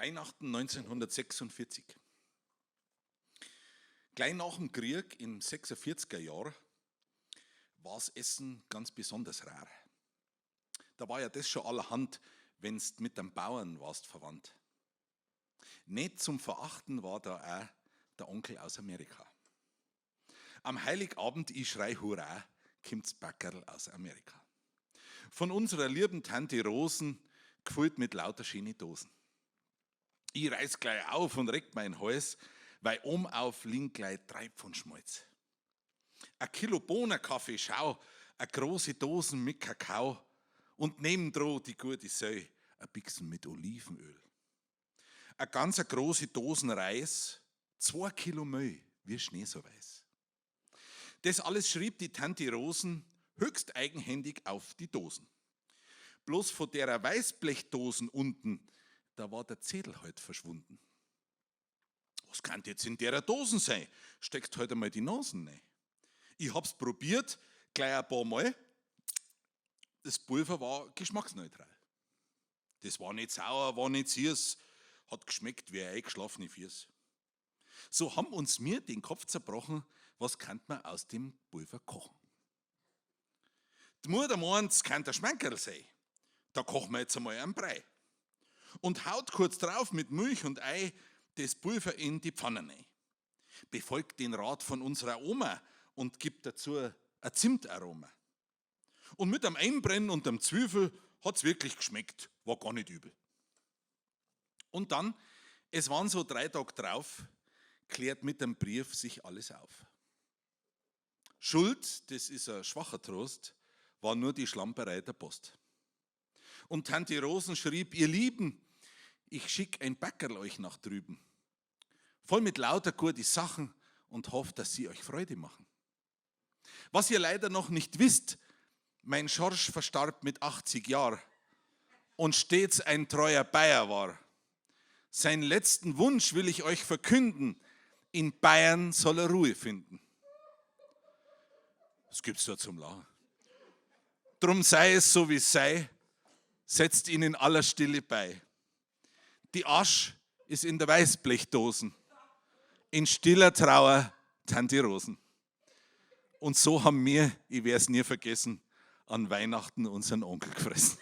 Weihnachten 1946. Gleich nach dem Krieg im 46er Jahr war's Essen ganz besonders rar. Da war ja das schon allerhand, wenn's mit dem Bauern warst verwandt. Nicht zum Verachten war da auch der Onkel aus Amerika. Am Heiligabend, ich schrei Hurra, kommt's Backerl aus Amerika. Von unserer lieben Tante Rosen, gefüllt mit lauter schöne Dosen. Ich reiß gleich auf und reck mein Hals, weil oben auf liegen gleich 3 Pfund Schmalz. Ein Kilo Bohnenkaffee, schau, eine große Dosen mit Kakao und nebendran die gute Sau, ein bisschen mit Olivenöl. Eine ganz große Dosen Reis, 2 Kilo Mehl, wie Schnee so weiß. Das alles schrieb die Tante Rosen höchst eigenhändig auf die Dosen. Bloß von derer Weißblechdosen unten, da war der Zettel halt verschwunden. Was kann jetzt in derer Dosen sein? Steckt halt einmal die Nasen rein. Ich hab's probiert, gleich ein paar Mal. Das Pulver war geschmacksneutral. Das war nicht sauer, war nicht süß, hat geschmeckt wie ein eingeschlafene Fies. So haben uns wir den Kopf zerbrochen, was kann man aus dem Pulver kochen? Die Mutter meint, es kann der Schmankerl sein. Da kochen wir jetzt einmal einen Brei. Und haut kurz drauf mit Milch und Ei das Pulver in die Pfanne rein. Befolgt den Rat von unserer Oma und gibt dazu ein Zimtaroma. Und mit dem Einbrennen und dem Zwiebel hat's wirklich geschmeckt, war gar nicht übel. Und dann, es waren so 3 Tage drauf, klärt mit dem Brief sich alles auf. Schuld, das ist ein schwacher Trost, war nur die Schlamperei der Post. Und Tante Rosen schrieb, ihr Lieben, ich schick ein Backerl euch nach drüben, voll mit lauter gute Sachen und hofft, dass sie euch Freude machen. Was ihr leider noch nicht wisst, mein Schorsch verstarb mit 80 Jahren und stets ein treuer Bayer war. Seinen letzten Wunsch will ich euch verkünden, in Bayern soll er Ruhe finden. Was gibt's da zum Lachen? Drum sei es so, wie es sei, setzt ihn in aller Stille bei. Die Asch ist in der Weißblechdosen, in stiller Trauer Tante Rosen. Und so haben wir, ich werd's nie vergessen, an Weihnachten unseren Onkel gefressen.